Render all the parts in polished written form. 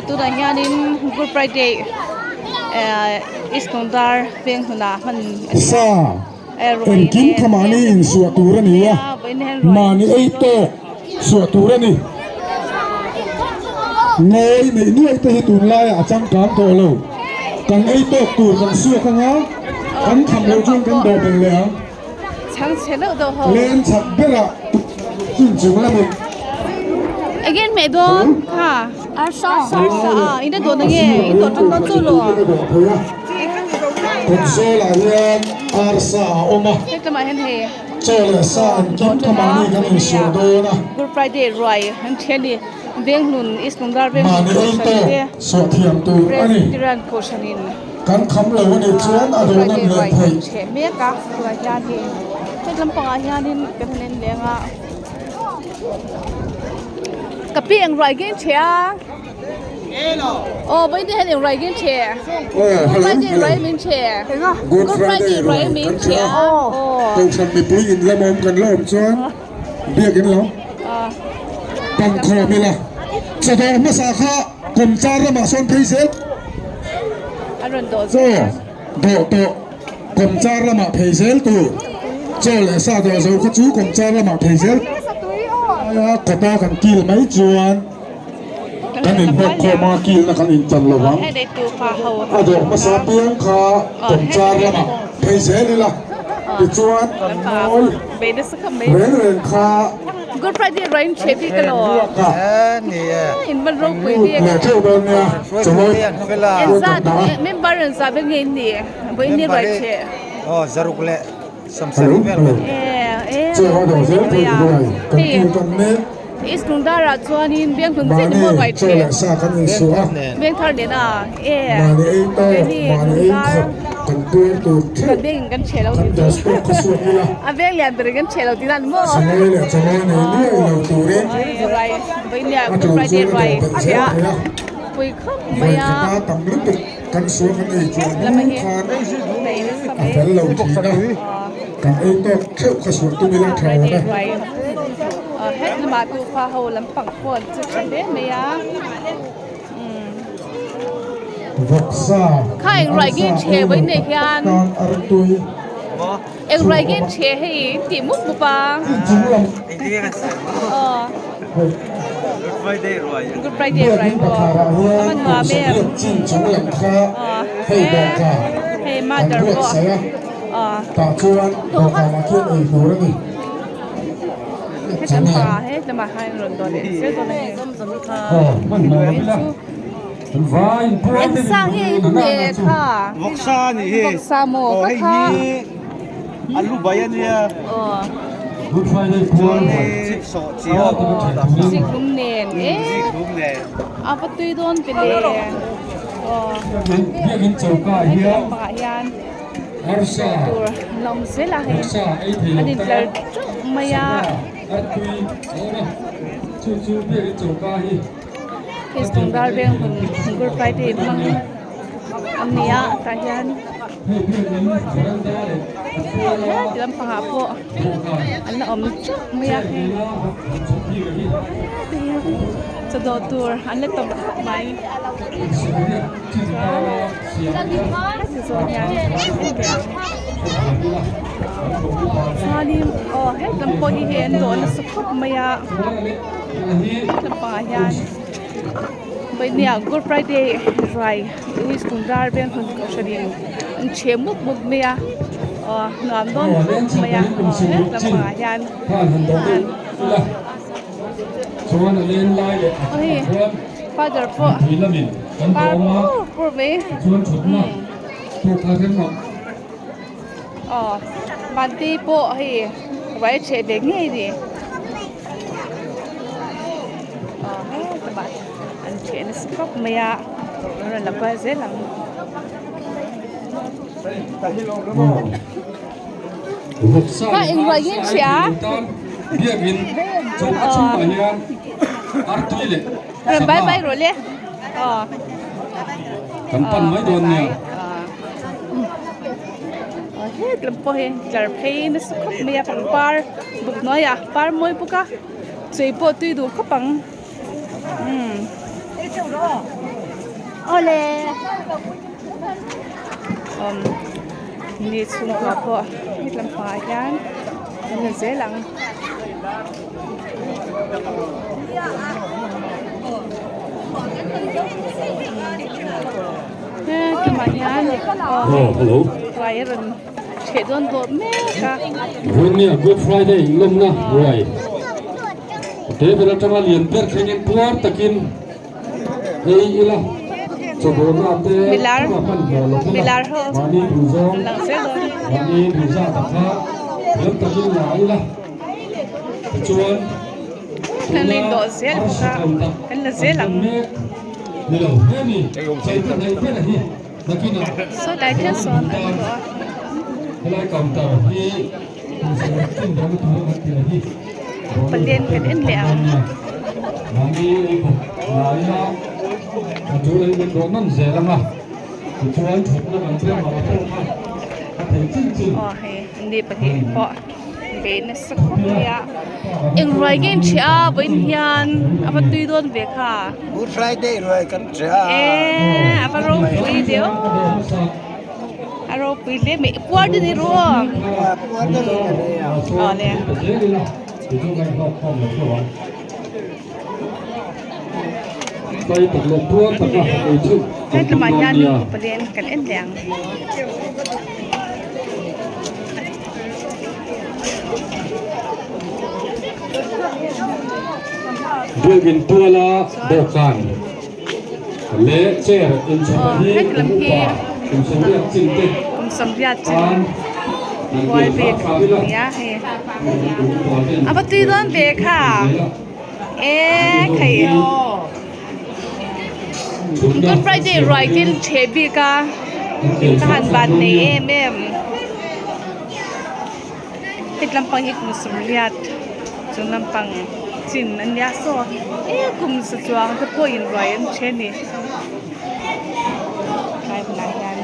Aw tunah hianin Good Friday eh East Lungdar veng hmunah hman a ni Sa a ruai engkim nen kha mahni insuah tur a ni a, mahni ei tawk suah tur a ni. Ngawi neih nuaih te hi tunlaiah a changkang tawh lo. Kan ei tawk tur kan suak anga kan tham loh chuan kan dawh belh leh ang. Chhangchhe deuh deuh ho. Leng chak berah inchung lamin. Again meh dawn kha. Arsa arsa a in a dawn ange in dawn tan dawn chu lo. Kawtzawl ah hian arsa a awm a. Hetlama hian hei. Chaw leh sa an kim kha mahni kan insual dawn a. Good Friday ruai an thian ni Venghlun East Lungdar Venghlun Mahni ei Kohhran tawk te suah thiam tur a ni. Presbyterian Kohhran in. Kan kham lo a nih chuan a dawn an leh theih. Chhe mek a tunah hian hei heng lampangah hianin kan han en leng a ka pi eng ruai gen che a aw vawiin hian eng ruai gen che Good Friday ruai min che Good Friday ruai min che a Kohhran mipui in lam awm kan la awm chuan biakin lo pan khawm ila chawdawr hmasa kha Kawmchar lamah sawn phei zel chaw dawh tawh kawmchar lamah phei zel tur chaw leh sa dawh zo kha chu kawmchar lamah phei zel aia kawta kan kil mai chuan kan inhnawk khawm a kilna kan inchan lo vang a dawh hmasa piang kha kawmchar lamah phei zel ila tichuan kan ngawi reng reng kha. Good Friday rain che bik a lo. In man ropui bik. Engzat member engzat vel nge in nih? Vawiin ni ruai che. Aw zaruk leh sawmsarih vel kan ni. E e hei East Lungdar ah chuanin Bianghlun chiah ni maw ruai che. Vengthar nen a e keini Lungdar kan veng in kan che lo tih chu a veng lian ber in kan che lo tih dan maw ruai vawinia Good Friday ruai che a pui khawp mai a lama hi Friday ruai het lamah tufa ho lampang pawh an che tha hle mai a. Kha eng ruai nge che vawi nei hian eng ruai nge che hei in tih mup mup a aw Good Friday ruai maw a va nuam em aw hei mother pawh aw hetam pa hetlama hian rawn dawh leh zel dawn a ni. Engsa nge in hle kha? Vawksa a nih hi. Vawksa maw Aw ka hei kha? hi alu bai a nia. Aw. Chuan hei sawhchiah Zikhlum nen e. Zikhlum nen. A va tui dawn ve le. Aw. Heti lampangah hian tur an la awm zel a hei an intlar teuh mai a. Hei dar veng hun Good Friday hmang an ni a tah hian heti lampangah pawh an la awm teuh mai a hei chaw dawh tur an la tam khawp mai chuan heti zawn hian chuanin aw hetlam pawh hi hei an dawh nasa khawp mai a lampangah hian vawinia Good Friday ruai East Lungdar veng hun kohhran in an chhe mup mup mai a aw nuam dawn khawp mai a aw hetlam pangah hian aw hei father pawh par pur pur mai aw bante pawh hei ruai a chheh ve ngei a ni aw hetlai ah an chheh nasa khawp mai a an rawn la kual zel ang. Kha eng ruai nge an chheh a aw rawn bai bai rawh le aw. Kan pan mai dawn nia. Aw het lam pawh hi tlar phei nasa khawp mai a pangpar buk hnuaiah par mawi bawk a chei pawh tui duh khawp ang umm. Awle. Um ni chhungkua pawh hetlam pangah hian an la zel ang. Hetlangah hian aw ruai a rawn ṭheh dawn tawh mek a. Vawinia Good Friday lawmna ruai te ber atanga lian ber thlengin puar takin ei ila chawbawlna te chungah hmanhmawh lo ila mahni duhzawng mahni duhzat ah kha thiam takin la ila tichuan tuna arsi ko tak kan hman mek ni lo hemi chawlhbun hei ber hi nakinah tan helai counter hi kum sawm chin dang tura kan tih hi Palian kan en leh ang. Mahni ei bawk la ila a tul ei min dawh nawn zel ang a tichuan thutna kan tlem ang a pawh kha a thei chin chin. Aw hei ni pahnih pawh ve nasa khawp mai a eng ruai nge in ṭhiah a vawiin hian a va tui dawn ve kha. Good Friday ruai kan ṭhiah a. Eee a va ropui ve aw. A ropui hle mai puar te ni ru aw. Puar te ni ka nei a. Aw le. Hetlama hian palian kan en leh ang. Biakin tuala dawhkan. Leh chair inchhawpa hi kum upa kum sawmriat chin te tan an dil hram hram ila kum upa ten Good Friday ruai te an chhe bik a ka han ban nei em em heti lampang hi kum sawmriat chung lampang chin a nia saw e kum sa chuang te pawh in ruai an ṭhe a ni tlai hunah hian.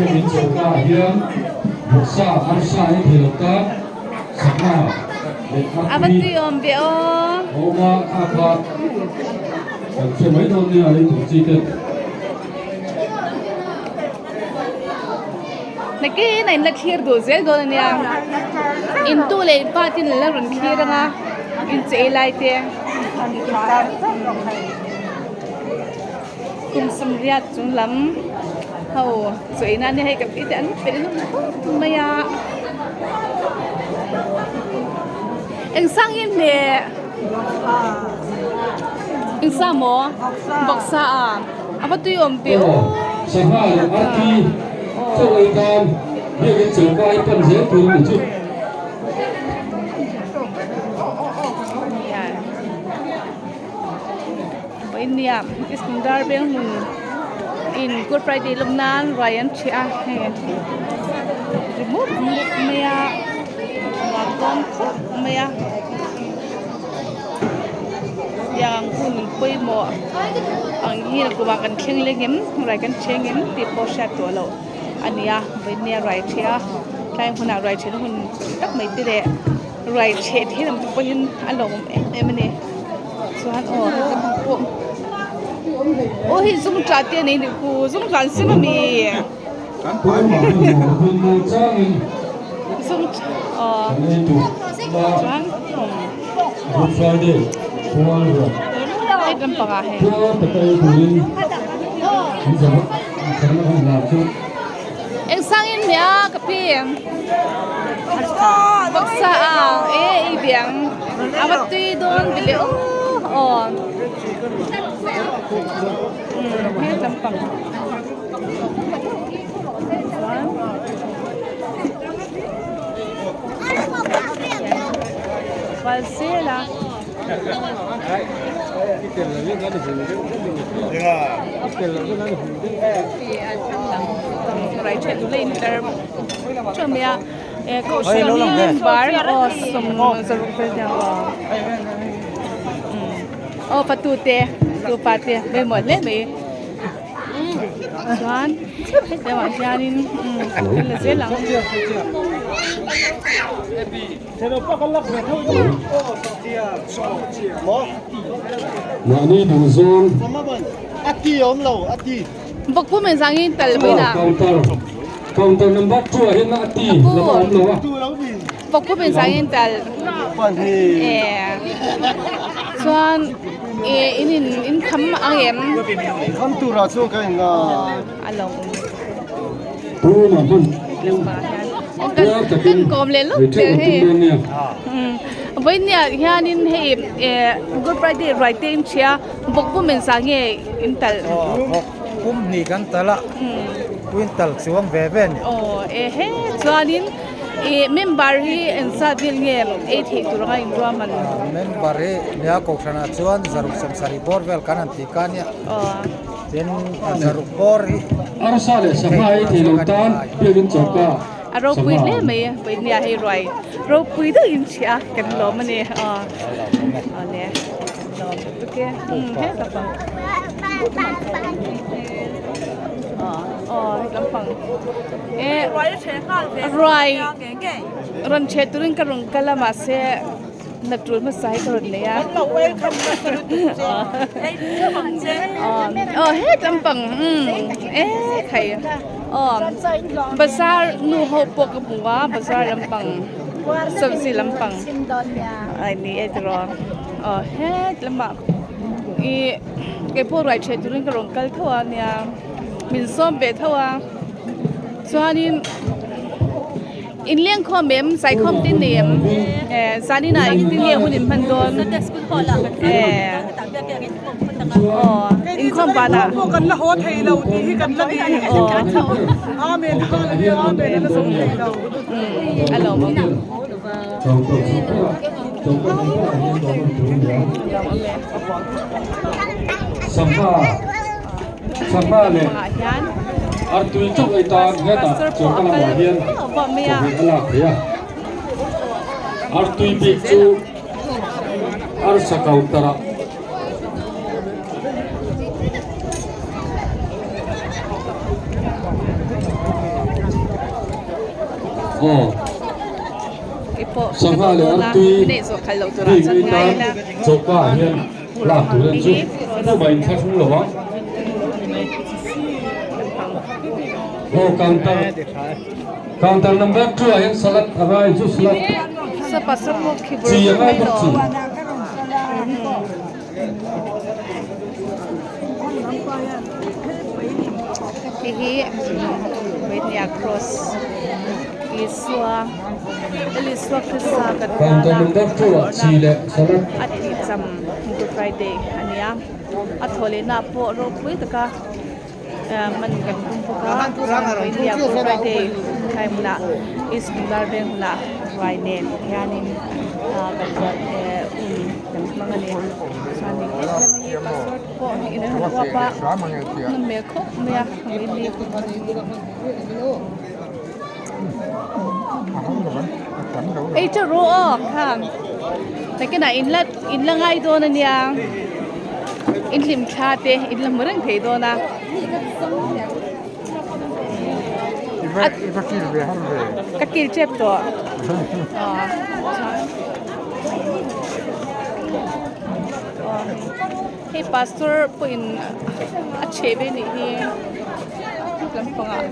Heng choka ah hian vawksa arsa ei thei lo tan sangha leh A va tui awm ve aw. A awm a kha kha kan hre mai dawn nia ei tur chi te. Nakin a in la thlir duh zel dawn a nia. In tu leh in pa te in la rawn thlir ang a in che ei lai te. Kum sawmriat chung lam ho chaw ei nan hei ka pi te an fel hlawm khawp mai a eng sang hi hne eng sa maw bawksa a a va tui awm ve aw Sangha leh arti chaw ei tan biakin chawlhka hi pan zel tur a ni chu. Vawinia Iskandar Benghmun in Good Friday lawm nan ruai an ṭhiah a hei ri mup mup mai a nuam dawn khawp mai a tiang hun pawimawh ang hi nakumah kan thleng leh ngem ruai kan ṭhiah ngem tih pawh hriat tawh loh a ni a vawinia ruai ṭhiah a tlai hunah ruai ṭhiahna hun tak mai te leh. Ruai chheh thei lam te pawhin a lawmawm em em a ni chuan aw heta hmang pawh aw hei zum tah te a nei nih khu zum tah an sem ami zum aw chuan hei lampang ah hei. Eng sang in hmia ka pi Vawksa a e ei biang a va tui dawn bile aw aw he lampang chuan kual zel a. Aw patu te tu pa te mai mawi hle mai. Chuan hetiangah hianin kan la zel ang. Mahni duh zawng. Bawkpum engzangin tal vawiin ah. Counter counter number 2 ah hian a ti lam a awm lo a. Bawkpum engzangin tal. Chuan in in in kham ang em? Kham turah chuan ka in a. A lo awm. Tunah hman Kan kan kawm leh lawk che hei. Vawinia hianin hei Good Friday ruai te in hria bawkpum engzah nge in talh? Bawk pum hnih kan talh a, quintal chuang ve ve a ni. Aw ehe chuanin ih member hi engzat vel nge ei theih tur anga in ruahman? Member hi nia kohhranah chuan zaruk sawmsarih bawr vel kan han tih ka nia. Aw. Tin zaruk bawr hi Arsa leh sangha ei thei lo tan biakin chawka A ropui hle mai a vawinia hei ruai ropui deuh in hria kan lawm a ni aw awle lawm tuk e he lampang aw he lampang e ruai rawn chhe turin ka rawn kal a mahse Na tul hmasa hi ka rawn nei a. Aw het lampang e khai aw bazar nu ho pawh ka hmu a bazar lampang sabzi lampang ai ni e tiraw aw het lamah ih keipawh ruai ṭheh turin ka rawn kal tho a nia min sawm ve tho a chuanin. In lengkhawm em? Zaikhawm te nei em? Eh, zaninah engtin nge hun in hman dawn? Eh, aw, inkhawm banah. Kan la haw thei lo tih hi kan la ni. Amen, hallelujah, amen, la zawng thei lo. A lawm awm. Sangha Sangha leh artui chauh ei tan hetah chawka lamah hian chawhmeh a lak theih a. Artui bik chu arsa counter ah aw sangha leh artui bik ei tan chawka ah hian Lak tur en chu tumah in thlahrung lo ang. Aw counter counter number 2 ah hian salad a ngai chu salad chi a ngai bawk chi. Hei hi Mania cross Isua Isua Krista kan Counter number 2 ah chi leh salad a tih cham Good Friday a ni a, a thaw leh na pawh ropui taka man kan tum bawk a, chuan Vawinia Good Friday tlai hmunah East Bengal veng hmunah ruai nen hianin kan ruat hun kan hmang a ni. Chuanin hetlai hi pastor te pawh hei in an han uap a, nawm hmel khawp mai a Vawinia. Ei chu ru aw khang nakinah in la in la ngai dawn ania in hlim thla te in la hmu reng thei dawn a ka kil tep tawh hei pastor pawhin a chhe ve anih hi lampangah.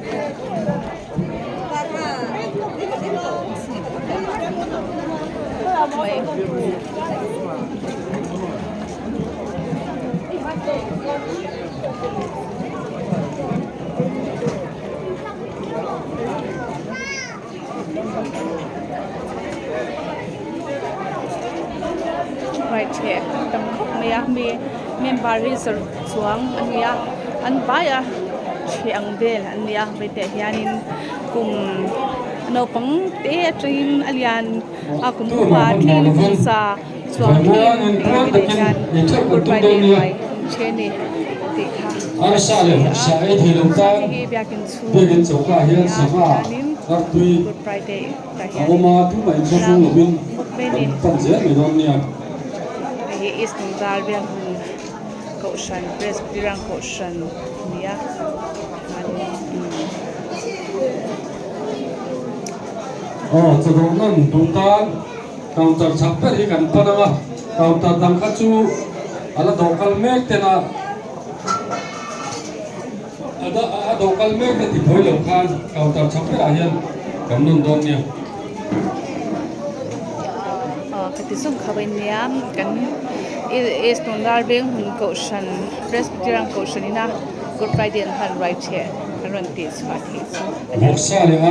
Ruaitheh tam khawp mai a mi member hi zawrh chuang a ni a an vai a ṭhi ang vel an ni a hmeichhe hianin kum naupang te atangin a lian a kum upa thlengin pawisa chuang thlengin hmeichhe hian good friday ruai an ṭhi a ni tih kha a ni a hei hi biakin chhung a ni a hianin good friday tah hian mut mai a ni hei hi east bengal biakin kohhran presbyterian kohhran. nia Aw chawdawh nan duh tan counter chak ber hi kan pan ang a, counter dang kha chu a la dawh kal mek ten a a dawh kal mek te ti phawi lo khan counter chak berah hian kan nawn dawn nia. Aw ka ti zawng khauh a nia kan East Lungdar veng hmun kohhran Presbyterian kohhran ina Good Friday an hman ruai theh an rawn tih chhuah theih chu. Vawksa leh ar.